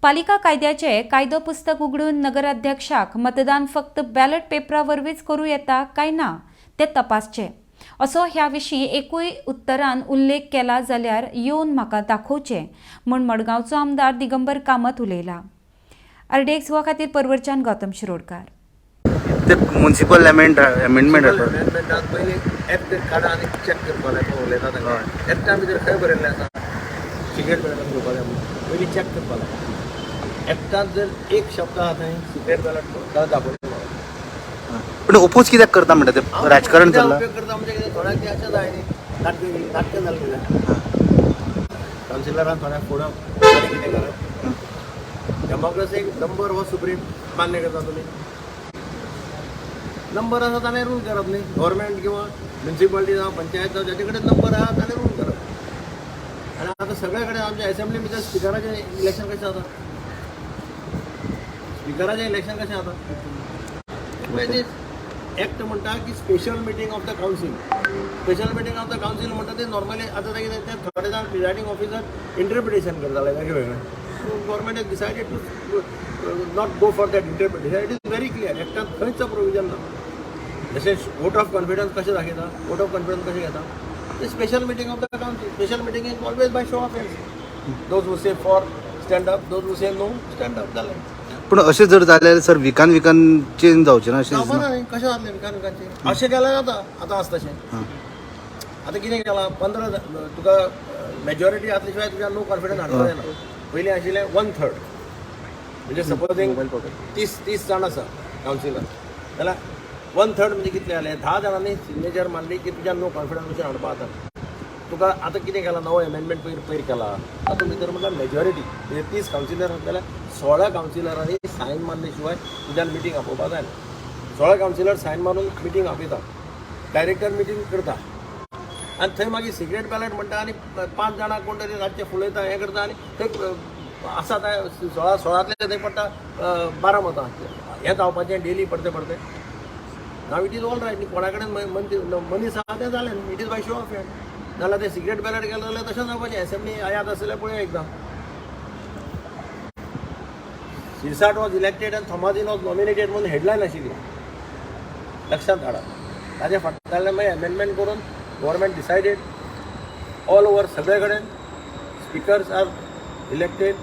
पालिका कायद्याचे कायदो पुस्तक उगडून नगराध्यक्षाक मतदान फक्त बॅलट पेपरा वरवींच करूं येता काय ना तें तपासचें असो ह्या विशीं एकूय उत्तरान उल्लेख केला जाल्यार येवन म्हाका दाखोवचें म्हूण मडगांवचो आमदार दिगंबर कामत उलयला. आरडीएक्स खातीर परवरच्यान गौतम शिरोडकार. ते म्युन्सिपल अमेंडमेंट हाडपाक. अमेंडमेंटात पयलीं एक्ट काडा आनी चॅक करपा जाय कोण उलयता तांकां. एक्टा भितर खंय बरयल्लें आसा सिगरेट बॅलट घेवपा जाय म्हणून? पयलीं चॅक करपा जाय. एक्टांत जर एक शब्द आहा थंय सिगरेट बॅलट जाल्यार दाखोवचें म्हाका. पण ओपोज कित्याक करता म्हणटा ते? राजकारण कित्याक चल्लां. उपयोग करता म्हणजे कितें, थोड्यांक तें अशें जाय न्ही, नाटकां नाटकां जालें कितें, कावन्सिलरान थोड्यांक फोडप आनी कितें करप. डेमोक्रेसीक नंबर हो सुप्रीम मान्य करता तुमी. नंबर आसा ताणें रूल करप न्ही. गव्हर्मेंट किंवा म्युन्सिपालिटी जावं, पंचायत जावं, जाचे कडेन नंबर आहा ताणें रूल करप. आनी आतां सगळे कडेन आमच्या एसेंब्ली भितर स्पिकराचें इलेक्शन कशें जाता? स्पिकराचें इलेक्शन कशें जाता? एक्ट म्हणटा की special meeting of the council. Special meeting of the council म्हणटा ते नॉर्मली आतां ते कितें, ते थोडे जाण प्रिजायडींग ऑफिसर इंटरप्रिटेशन करताले वेगळे वेगळे. Government has decided to not go for that interpretation. It is very clear, एक्टान खंयच प्रोविजन ना. जशें वोट ऑफ कॉन्फिडन्स कशें दाखयता, वोट ऑफ कॉन्फिडन्स कशें घेता? ते special meeting of the council. Special meeting is always by show of hands. Those who say for, stand up. Those who say no, stand up. जालें. पूण अशें जर जाल्यार सर, विकान विकान चेंज जावचें ना अशें जावपा दिसना? ना न्ही. कशें जातलें विकान विकानचें? अशें केल्यार जाता. आतां आसा तशें. आतां कितें केलां, 15 तुका मेजॉरिटी आसल्या शिवाय तुज्या नो कॉन्फिडन्स हाडपाक जायना. पयलीं आशिल्लें वन थर्ड. म्हणजे सपोजींग 30 30 जाण आसा कावन्सिलर जाल्यार वन थर्ड म्हणजे कितले जाले? 10 जाणांनी सिग्नेचर मारली की तुज्या नो कॉन्फिडन्स मोशन हाडपा जाता तुका. आतां कितें केलां, नवो एमेंडमेंट पयर पयर केला. तातूंत भितर म्हटल्यार मेजॉरिटी म्हणजे 30 कावन्सिलर आसा जाल्यार 16 कावन्सिलरांनी सायन मारले शिवाय तुज्यान मिटींग आपोवपा जायना. 16 कावन्सिलर सायन मारून मिटींग आपयता, डायरेक्टर मिटींग करता आनी थंय मागीर सिक्रेट बॅलट म्हणटा आनी पांच जाणांक कोण तरी रातचे फुलयता, हें करता आनी थंय आसा ते 16, 16तले थंय पडटा 12 मतां. हें जावपाचें डेली परतें परतें. Now it is all right न्ही? कोणा कडेन मनीस आहा तें जालें. It is by show of hand. नाल्यार ते सिक्रेट बॅलट गेलें जाल्यार तशें जावपाचें. एसेंब्ली याद आसल्यार पळय, एकदां Shirsat was elected and Tomazinho was nominated म्हणून हेडलायन आशिल्ली, लक्षांत हाडा. ताजे फाटल्यान मागीर एमेंडमेंट करून गव्हर्मेंट डिसायडेड ऑल ओवर सगळे कडेन स्पिकर्स आर इलेक्टेड.